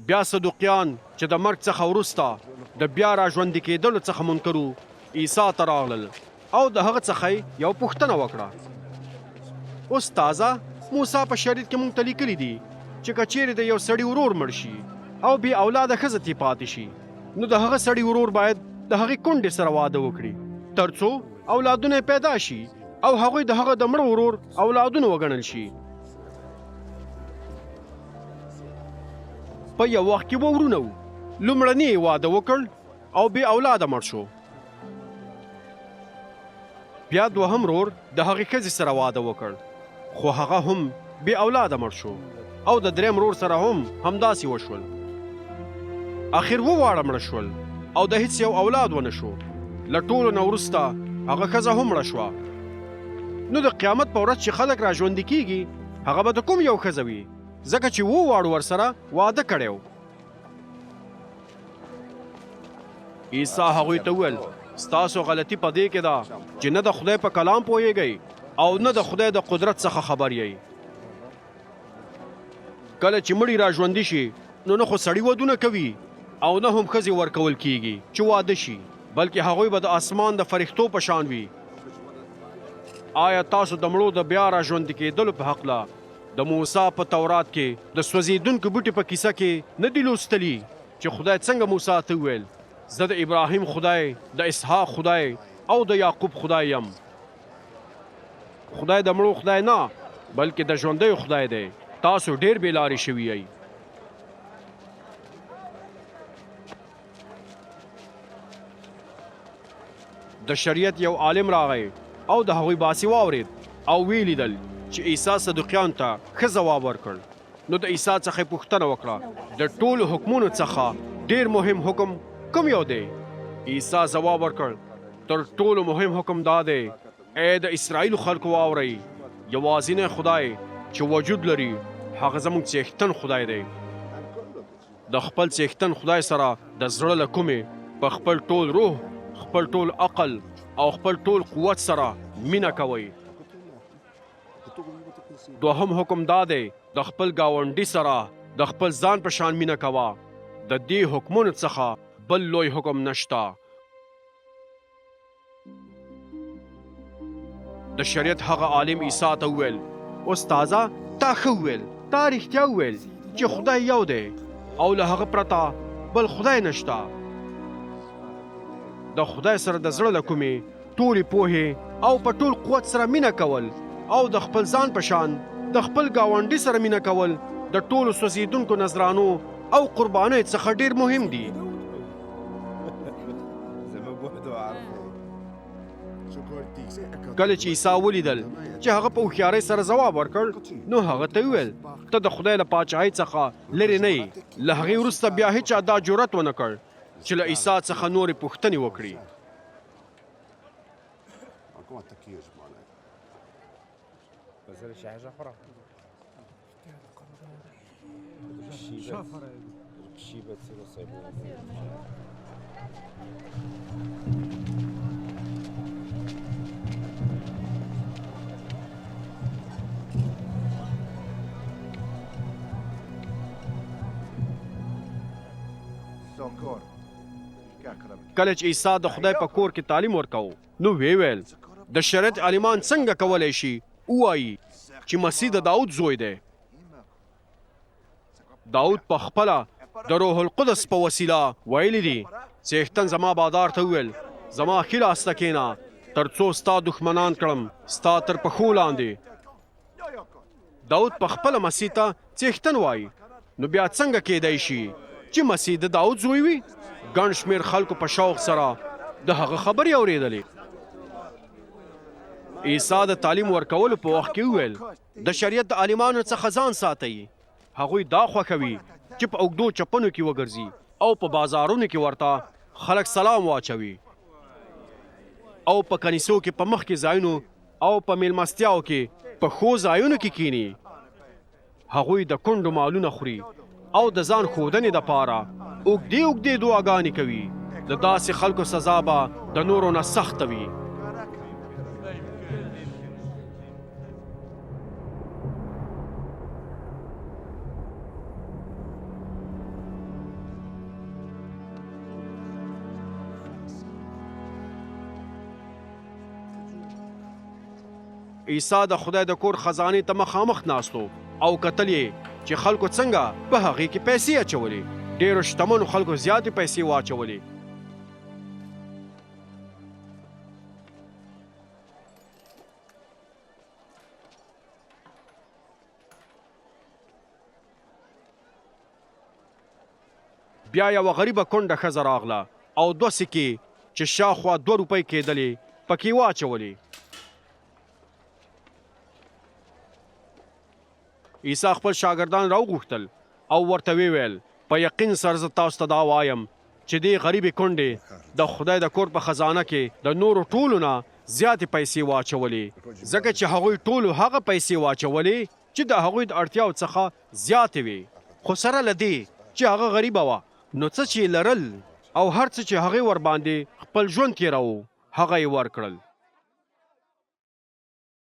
بیا صدوقیان چې د مرګ څخه وروسته د بیا راژوندي کېدلو څخه منکر وو، عیسی ته راغلل او د هغه څخه یې یوه پوښتنه وکړه، استاذه، موسی په شریعت کې مونږ ته لیکلي دي چې که چیرې د یو سړي ورور مړ شي او بې اولاده ښځه ترې پاتې شي، نو د هغه سړي ورور باید د هغې کونډې سره واده وکړي، ترڅو اولادونه یې پیدا شي او هغوی د هغه د مړه ورور اولادونه وګڼل شي. په یو وخت کې وورونه وو. لومړني یې واده وکړ او بې اولاده مړ شو. بیا دوهم ورور د هغې ښځې سره واده وکړ، خو هغه هم بې اولاده مړ شو او د دریم ورور سره هم همداسې وشول. اخر اووه واړه مړه شول او د هیڅ یو اولاد ونه شو. له ټولو نه وروسته هغه ښځه هم مړه شوه. نو د قیامت په ورځ چې خلک را ژوندي کیږي، هغه به د کوم یو ښځه وي؟ ځکه چې اوو واړو ورسره واده کړی و. عیسی هغوی ته وویل، ستاسو غلطي په دې کې ده چې نه د خدای په کلام پوهیږئ او نه د خدای د قدرت څخه خبر یئ. کله چې مړي را ژوندي شي، نو نه خو سړي ودونه کوي او نه هم ښځې ورکول کیږي چې واده شي، بلکې هغوی به د اسمان د فرښتو په شان وي. آیا تاسو د مړو د بیا را ژوندي کیدلو په هکله د موسی په تورات کې د سوځېدونکي بوټي په کیسه کې نه دي لوستلي چې خدای څنګه موسی ته وویل، زه د ابراهیم خدای، د اسحاق خدای او د یعقوب خدای یم؟ خدای د مړو خدای نه، بلکې د ژوندیو خدای دی. تاسو ډېر بې لارې شوي یئ. د شریعت یو عالم راغی او د هغوی بحث یې واورېد او ویې لیدل چې عیسی صدوقیانو ته ښه ځواب ورکړ. نو د عیسی څخه یې پوښتنه وکړه، د ټولو حکمونو څخه ډېر مهم حکم کوم یو دی؟ عیسی ځواب ورکړ، تر ټولو مهم حکم دا دی، ای د اسراییلو خلکو واورئ، یوازینی خدای چې وجود لري هغه زموږ څښتن خدای دی. د خپل څښتن خدای سره د زړه له کومې، په خپل ټول روح، خپل ټول عقل او خپل ټول قوت سره مینه کوئ. دوهم حکم دا دی، د خپل ګاونډي سره د خپل ځان په شان مینه کوه. د دې حکمونو څخه بل لوی حکم نشته. د شریعت هغه عالم عیسی ته وویل، استاذه، تا ښه وویل، تا رښتیا وویل چې خدای یو دی او له هغه پرته بل خدای نشته. د خدای سره د زړه له کومې، ټولې پوهې او په ټول قوت سره مینه کول او د خپل ځان په شان د خپل ګاونډي سره مینه کول د ټولو سوځېدونکو نذرانو او قربانیو څخه ډېر مهم دي. کله چې عیسی ولیدل چې هغه په هوښیارۍ سره ځواب ورکړ، نو هغه ته وویل، ته د خدای له پاچاهۍ څخه لرې نه یې. له هغې وروسته بیا هیچا دا جرأت ونه کړ چې له عیسی څخه نورې پوښتنې وکړي. کله چې عیسی د خدای په کور کې تعلیم ورکاوه، نو ویې ویل، د شریعت عالمان څنګه کولی شي ووایي چې مسیح د داود زوی دی؟ داود په خپله د روح القدس په وسیله ویلي دي، څښتن زما بادار ته وویل، زما ښي لاس ته کښېنه، تر څو ستا دښمنان کړم ستا تر پښو لاندې. داود په خپله مسیح ته څښتن وایي، نو بیا څنګه کېدای شي چې مسیح د داود زوی وي؟ ګڼ شمېر خلکو په شوق سره د هغه خبرې اورېدلې. عیسی د تعلیم ورکولو په وخت کې وویل، د شریعت د عالمانو څخه ځان ساتئ. هغوی دا خوښوي چې په اوږدو چپنو کې وګرځي او په بازارونو کې ورته خلک سلام واچوي او په کنیسو کې په مخکې ځایونو او په میلمستیاو کې په ښو ځایونو کې کیني. هغوی د کونډو مالونه خوري او د ځان ښودنې دپاره اوږدې اوږدې دعاګانې کوي. د داسې خلکو سزا به د نورو نه سخته وي. عیسی د خدای د کور خزانې ته مخامخ ناست و او کتل یې چې خلکو څنګه په هغې کې پیسې اچولې. ډېرو شتمنو خلکو زیاتې پیسې واچولې. بیا یوه غریبه کونډه ښځه راغله او دوه سکې چې شاوخوا دوه روپۍ کېدلې پکې واچولې. عیسی خپل شاګردان راوغوښتل او ورته ویې ویل، په یقین سره زه تاسو ته دا وایم چې دې غریبې کونډې د خدای د کور په خزانه کې د نورو ټولو نه زیاتې پیسې واچولې، ځکه چې هغوی ټولو هغه پیسې واچولې چې د هغوی د اړتیاو څخه زیاتې وې، خو سره له دې چې هغه غریبه وه، نو څه چې یې لرل او هر څه چې هغې ورباندې خپل ژوند تېراوه، هغه یې ورکړل.